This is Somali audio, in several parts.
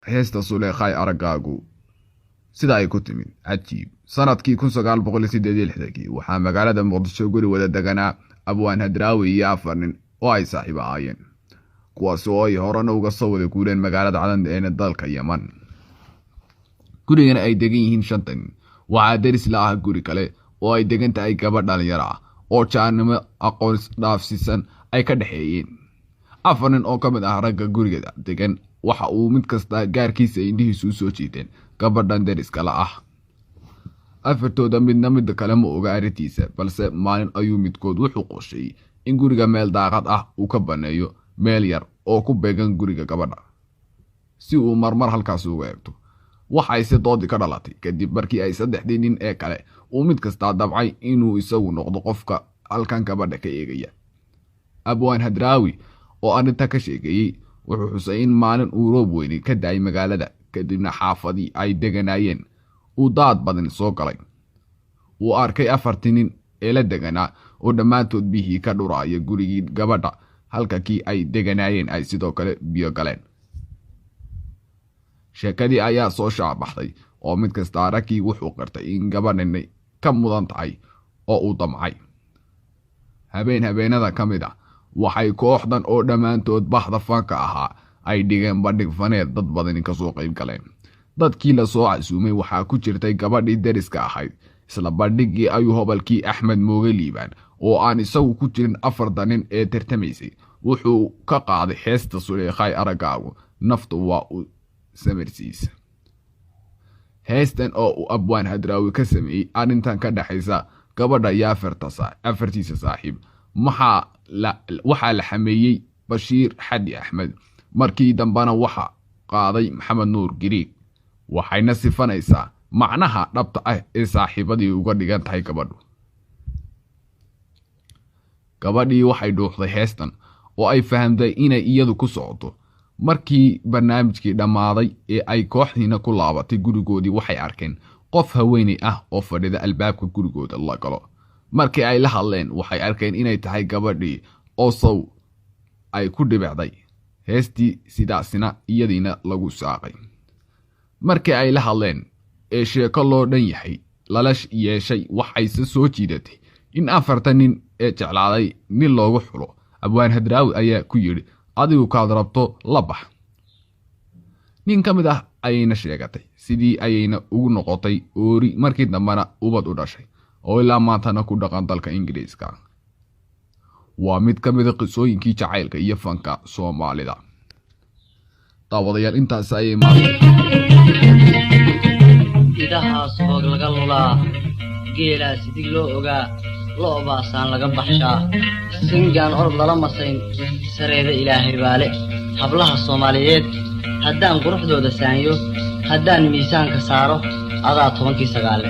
Heesta "Suleekhay Araggaagu" sida ay ku timid, cajiib. Sanadkii 1968-kii waxaa magaalada Muqdisho guri wada deganaa Abwaan Hadraawi iyo afar nin oo ay saaxiib ahaayeen, kuwaas oo ay horena uga soo wada guureen magaalada Cadan ee dalka Yeman. Gurigana ay degan yihiin shanta nin waxaa deris la ah guri kale oo ay degan tahay gabadh dhalinyaro ah oo jaarnimo aqoon dhaafsiisan ay ka dhexeeyeen. Afar nin oo ka mid ah ragga guriga degan waxa uu mid kasta gaarkiisa indhihiisu u soo jiiteen gabadhan deriska la ah. Afartooda midna midda kale ma oga arrintiisa, balse maalin ayuu midkood wuxuu qorsheeyey in guriga meel daaqad ah uu ka baneeyo meel yar oo ku beegan guriga gabadha, si uu marmar halkaasi uga eegto. Waxayse doodii ka dhalatay kadib markii ay saddexdii nin ee kale uu mid kastaa dabcay inuu isagu noqdo qofka halkan gabadha ka eegaya. Abwaan Hadraawi oo arrinta ka sheekeeyey wuxuu xusay in maalin uu roob weyni ka da'ay magaalada, kadibna xaafadii ay deganaayeen uu daad badan soo galay. Uu arkay afartii nin ee la deganaa oo dhammaantood biyihii ka dhuraaya gurigii gabadha, halka kii ay deganaayeen ay sidoo kale biyo galeen. Sheekadii ayaa soo shaacbaxday oo mid kastaa raggii wuxuu qirtay in gabadhani ka mudan tahay oo uu damcay. Habeen habeenada ka mid ah waxay kooxdan oo dhammaantood baxda fanka ahaa ay dhigeen bandhig faneed dad badani kasoo qayb galeen. Dadkii lasoo casuumay waxaa ku jirtay gabadhii deriska ahayd. Isla bandhiggii ayuu hobalkii Axmed Mooge Liibaan, oo aan isagu ku jirin afarta nin ee tartamaysay, wuxuu ka qaaday heesta "Suleekhay Araggaagu Naftu Waa U Samarsiisa". Heestan oo uu Abwaan Hadraawi ka sameeyey arrintan ka dhexaysa gabadha iyo afartiisa saaxiib waxaa la xameeyey Bashiir Xadi Axmed, markii dambena waxa qaaday Maxamed Nuur Giriig. Waxayna sifanaysaa macnaha dhabta ah ee saaxiibadii uga dhigan tahay gabadhu. Gabadhii waxay dhuuxday heestan oo ay fahamtay inay iyadu ku socoto. Markii barnaamijkii dhammaaday ee ay kooxdiina ku laabatay gurigoodii, waxay arkeen qof haweeney ah oo fadhida albaabka gurigooda la galo. Markii ay la hadleen, waxay arkeen inay tahay gabadhii oo saw ay ku dhibicday heestii, sidaasina iyadiina lagu saaqay. Markii ay la hadleen ee sheeko loo dhan yahay lala yeeshay, waxayse soo jiidatay in afartan nin ee jeclaaday nin loogu xulo. Abwaan Hadraawi ayaa ku yidhi, "Adigu kaad rabto la bax." Nin ka mid ah ayayna sheegatay, sidii ayayna ugu noqotay oori, markii dambena ubad u dhashay oo ilaa maantana ku dhaqan dalka Ingiriiska. Waa mid ka mida qisooyinkii jacaylka iyo fanka Soomaalida. Daawadayaal, intaas ayay maanta Idahaas hoog laga lulaa, geelaa sidig loo ogaa, lo'baasaan laga baxshaa, singaan orod lala masayn, sareeda Ilaahay baale. Hablaha Soomaaliyeed haddaan quruxdooda saanyo, haddaan miisaanka saaro, adaa tobankii sagaale.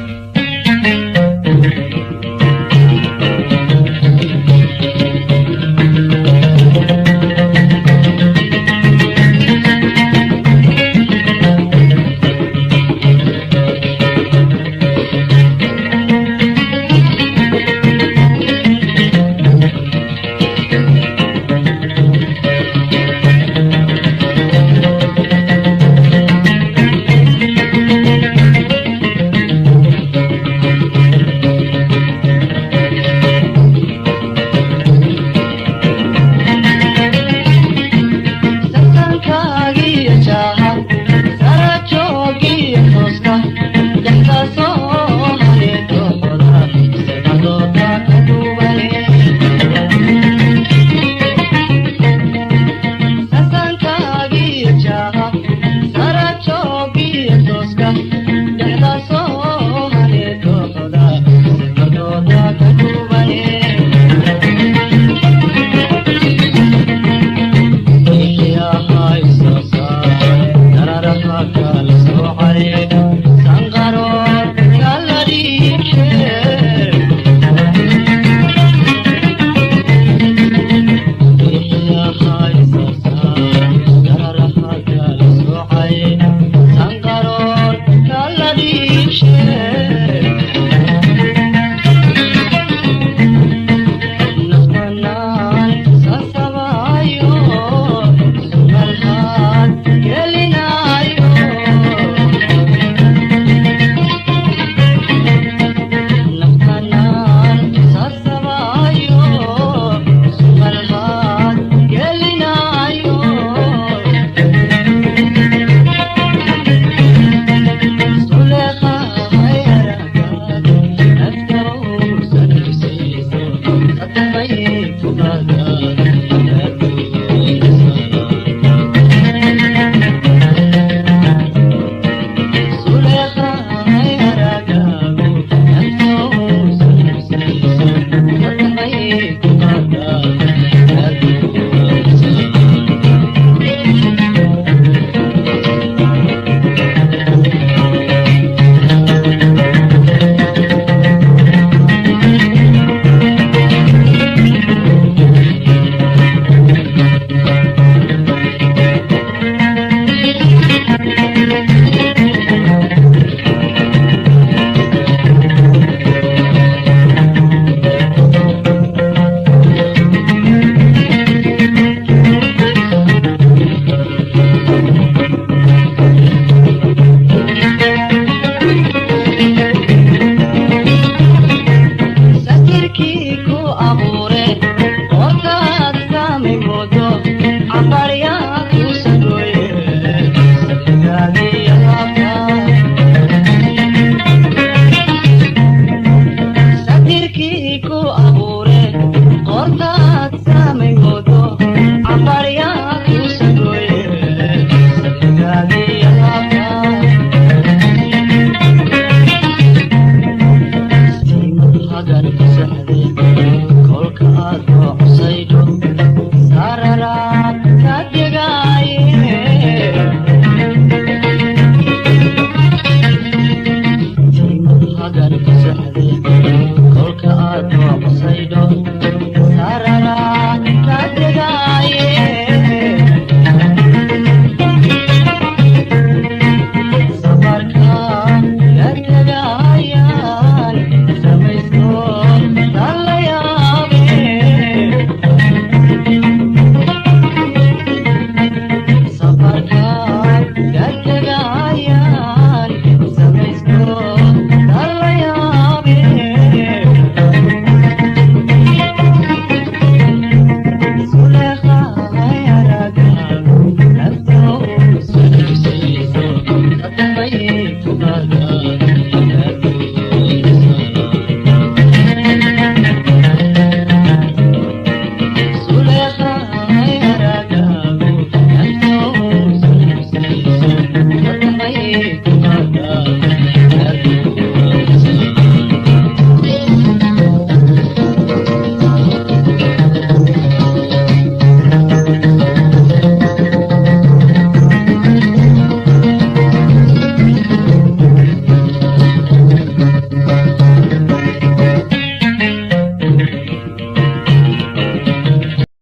Mada.